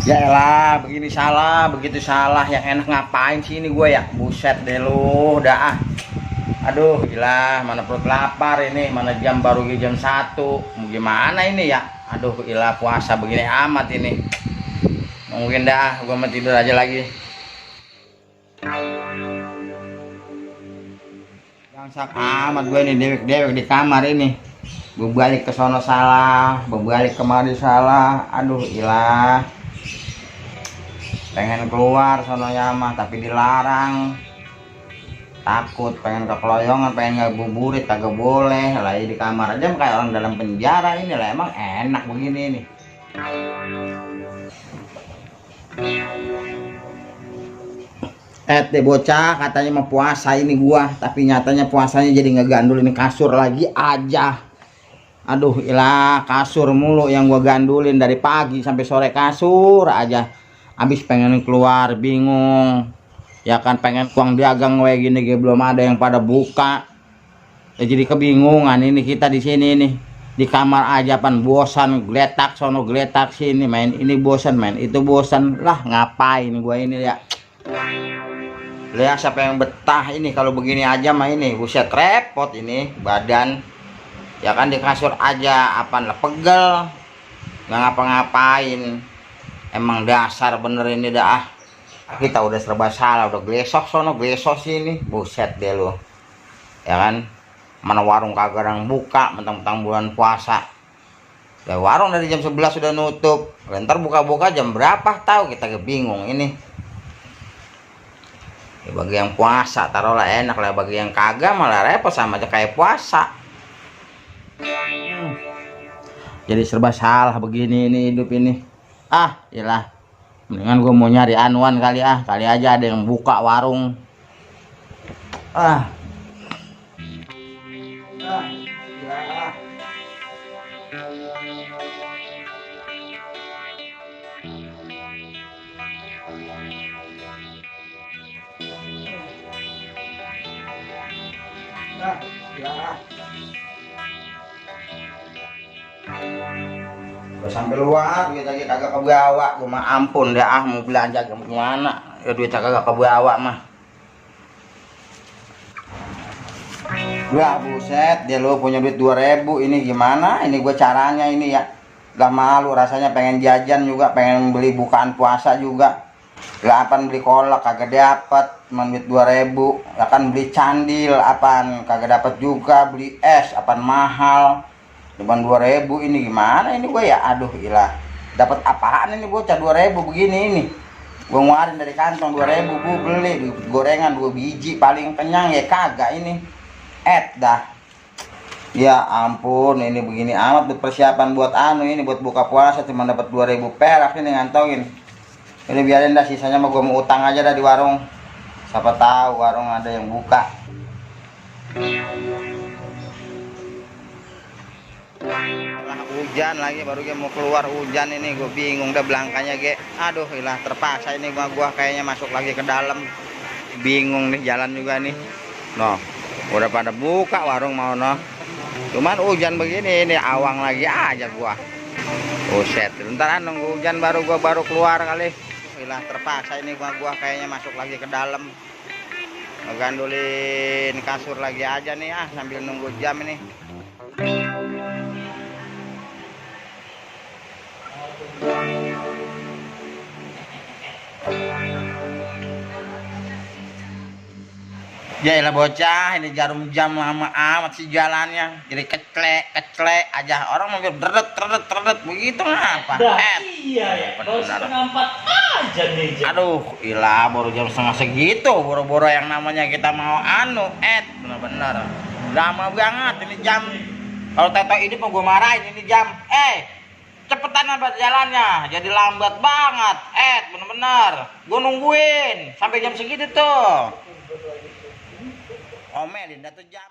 Ya elah, begini salah, begitu salah. Yang enak ngapain sih ini gue ya? Buset deh lu, udah ah. Aduh, ilah, mana perut lapar ini, mana jam baru jam 1. Mau gimana ini ya? Aduh, ilah puasa begini amat ini. Mungkin dah, gue mau tidur aja lagi. Bangsak amat gue ini dewek-dewek di kamar ini. Berbalik ke sono salah, berbalik kemari salah. Aduh, ilah. Pengen keluar sono mah tapi dilarang, takut pengen kekeloyongan, pengen ngabuburit kagak boleh lah. Di kamar aja kayak orang dalam penjara ini lah. Emang enak begini nih. Deh bocah katanya mau puasa ini gua, tapi nyatanya puasanya jadi ngegandulin kasur lagi aja. Aduh ilah, kasur mulu yang gua gandulin dari pagi sampai sore, kasur aja. Habis pengen keluar bingung ya kan, pengen uang dagang kayak gini belum ada yang pada buka ya, jadi kebingungan ini kita di sini nih di kamar aja pan, bosan geletak sono geletak sini, main ini bosan, main itu bosan lah. Ngapain gua ini ya? Lihat siapa yang betah ini kalau begini aja mah ini, buset repot ini badan ya kan, di kasur aja apaan lah, pegel nggak ngapa-ngapain. Emang dasar bener ini dah. Kita udah serba salah, udah glesok sono glesok sini, buset deh lo ya kan. Mana warung kagak orang buka, mentang-mentang bulan puasa ya. Warung dari jam 11 sudah nutup, ntar buka-buka jam berapa tahu, kita bingung ini ya. Bagi yang puasa taruhlah enak lah, bagi yang kagak malah repot, sama aja kayak puasa. Jadi serba salah begini ini hidup ini. Ah iyalah, mendingan gue mau nyari anuan kali kali aja ada yang buka warung. Iyalah. Iyalah. Gue sampai luar duit lagi kagak kebawa. Gue mah ampun deh mau belanja gimana ya, duit kagak kebawa mah. Wah buset dia lo punya duit 2000 ini gimana ini gue caranya ini ya? Gak malu rasanya, pengen jajan juga, pengen beli bukaan puasa juga. Apaan beli kolak kagak dapet, cuma duit 2000 ya kan. Beli candil apaan kagak dapet juga, beli es apaan mahal cuman 2000 ini gimana ini gue ya? Aduh ilah, dapat apaan ini bocah 2000 begini ini. Gue ngeluarin dari kantong 2000, gue beli gorengan 2 biji paling kenyang ya kagak ini. Dah ya ampun, ini begini amat buat persiapan buat ini, buat buka puasa cuma dapat 2000 perak ini ngantongin. Ini biarin dah, sisanya mah gue mau utang aja dah di warung, siapa tahu warung ada yang buka. Hujan lagi, baru gue mau keluar hujan ini, gue bingung dah belangkanya ge. Aduh ilah, terpaksa ini gua kayaknya masuk lagi ke dalam. Bingung nih jalan juga nih. Noh, udah pada buka warung mau noh. Cuman hujan begini ini, awang lagi aja gua. Buset, ntar nunggu hujan baru gua keluar kali. Ilah, terpaksa ini gua kayaknya masuk lagi ke dalam. Ngegandulin kasur lagi aja nih sambil nunggu jam ini. Ya elah bocah, ini jarum jam lama amat sih jalannya. Jadi keclek aja. Orang mobil deret begitu ngapa? Iya ya, baru setengah 4 aja nih jam. Aduh, ilah baru jam setengah segitu. Boro-boro yang namanya kita mau bener-bener lama banget ini jam. Kalau Teto ini mau gue marahin ini jam. Cepetan apa jalannya, jadi lambat banget. Bener-bener gue nungguin sampai jam segitu tuh. Omelin dah tuh jam.